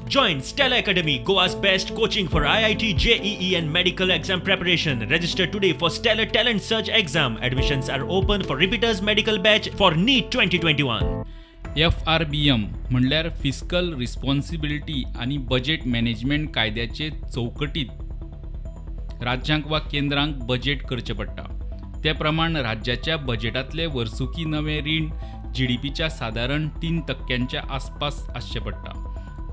Join Stellar Academy, Goa's best coaching for IIT, JEE and medical exam preparation. Register today for Stellar Talent Search exam. Admissions are open for repeaters medical batch for NEET 2021. FRBM म्हणल्यार fiscal responsibility आनी budget management कायद्याचे चौकटीत राज्यांक वा केंद्रांक budget करचें पडटा. ते प्रमाण राज्याच्या बजेटांतले वर्सुकी नवें रीण जीडीपीच्या सादारण 3% आसपास आसचें पडटा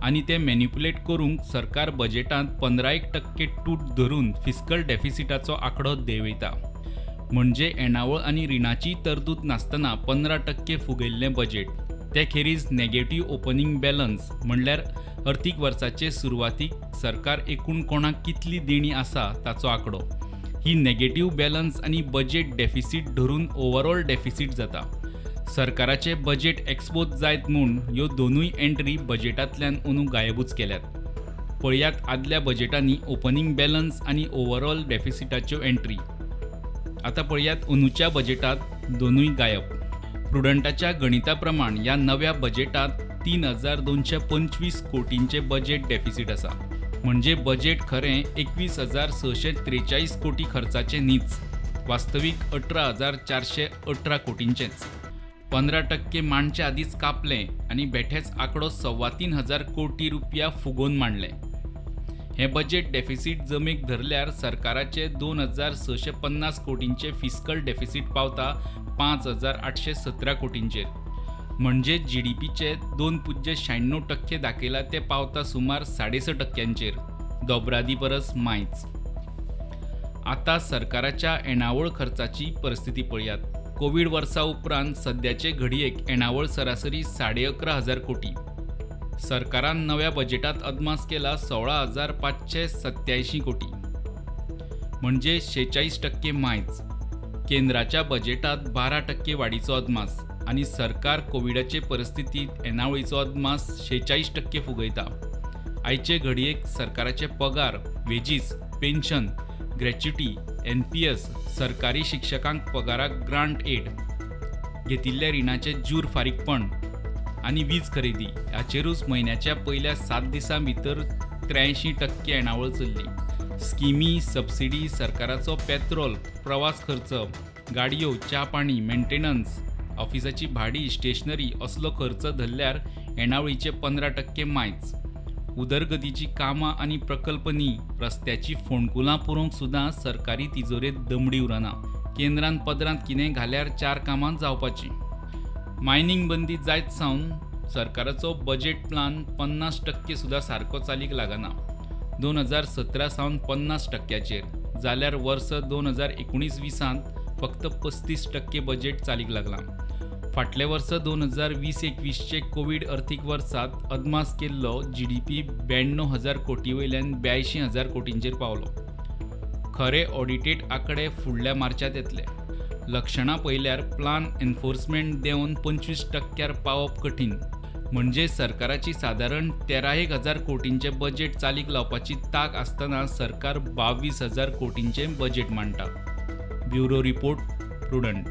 आनी तें मॅनिप्युलेट करूंक सरकार बजेटांत 15% तूट धरून फिस्कल डेफिसिटाचो आंकडो देंवयता. म्हणजे येणावळ आनी रिणाची तरतूद नासतना 15% फुगयल्लें बजेट. ते खेरीज नेगेटीव ओपनिंग बॅलन्स म्हणल्यार अर्थीक वर्साचे सुरवातीक सरकार एकूण कोणाक कितली देणी आसा ताचो आंकडो. ही नेगेटीव बॅलन्स आनी बजेट डेफिसीट धरून ओवरऑल डेफिसीट जाता. सरकाराचे बजेट एक्सपोज जायत म्हूण ह्यो दोनूय एंट्री बजेटांतल्यान अंदू गायबूच केल्यात. पळयात आदल्या बजेटांनी ओपनिंग बॅलन्स आनी ओवरऑल डेफिसिटाच्यो एंट्री. आतां पळयात अंदूच्या बजेटांत दोनूय गायब. प्रुडंटाच्या गणिता प्रमाण ह्या नव्या बजेटांत 3,225 कोटींचे बजेट डेफिसीट आसा. म्हणजे बजेट खरें 21,643 कोटी खर्चाचें न्हीच, वास्तवीक 18,418 कोटींचेंच. 15% मांडचे आदींच कापलें आनी बेठेच आंकडो 3,250 कोटी रुपया फुगोवन मांडलें. हें बजेट डेफिसीट जमेक धरल्यार सरकाराचे 2,650 कोटींचे फिस्कल डेफिसीट पावता 5,817 कोटींचेर. म्हणजे जीडीपीचे 2.96% दाखयला ते पावता सुमार 6.5%, दोबरादी परस मायच. आतां सरकाराच्या येणावळ खर्चाची परिस्थिती पळयात. कोवीड वर्सा उपरांत सद्याचे घडयेक येणावळ सरासरी 11,500 कोटी. सरकारान नव्या बजेटांत अदमास केला 16,587 कोटी, म्हणजे 46% मायच. केंद्राच्या बजेटांत 12% वाडीचो अदमास आनी सरकार कोविडाचे परिस्थितींत येणावळीचो अदमास 46% फुगयता. आयचे घडयेक सरकाराचे पगार, वेजीस, पेन्शन, ग्रॅच्युटी, NPS, सरकारी शिक्षकांक पगाराक ग्रांट एड, घेतिल्ल्या रिणाचें ज्यूर फारीकपण आनी वीज खरेदी हाचेरूच म्हयन्याच्या पयल्या 7 दिसां भितर 83% येणावळ चल्ली. स्किमी, सबसिडी, सरकाराचो पेत्रोल, प्रवास खर्च, गाडयो, च्या पाणी, मेंटेनन्स, ऑफिसाची भाडी, स्टेशनरी असलो खर्च धरल्यार येणावळीचे 15% मायच. उदरगतीची कामां आनी प्रकल्प न्ही, रस्त्याची फोंडकुलां पुरोवंक सुद्दां सरकारी तिजोरेंत दमडी उरना. केंद्रान पदरांत कितें घाल्यार 4 कामां जावपाचीं. मायनिंग बंदी जायत सावन सरकाराचो बजेट प्लान 50% सुद्दां सारको चालीक लागना. 2017 सावन 50%चेर जाल्यार वर्स 2019-20 फक्त 35% बजेट चालीक लागलां. फाटले वर्स 2020-21 कोवीड अर्थीक वर्सांत अदमास केल्लो जीडीपी 92,000 कोटी वयल्यान 82,000 कोटींचेर पावलो. खरे ऑडिटेड आंकडे फुडल्या मार्चांत येतले. लक्षणां पळयल्यार प्लान एनफोर्समेंट देंवन 25% पावप कठीण. म्हणजे सरकाराची सादारण 13,000 कोटींचें बजेट चालीक लावपाची तांक आसतना सरकार 22,000 कोटींचें बजेट मांडटा. Bureau report, Prudent.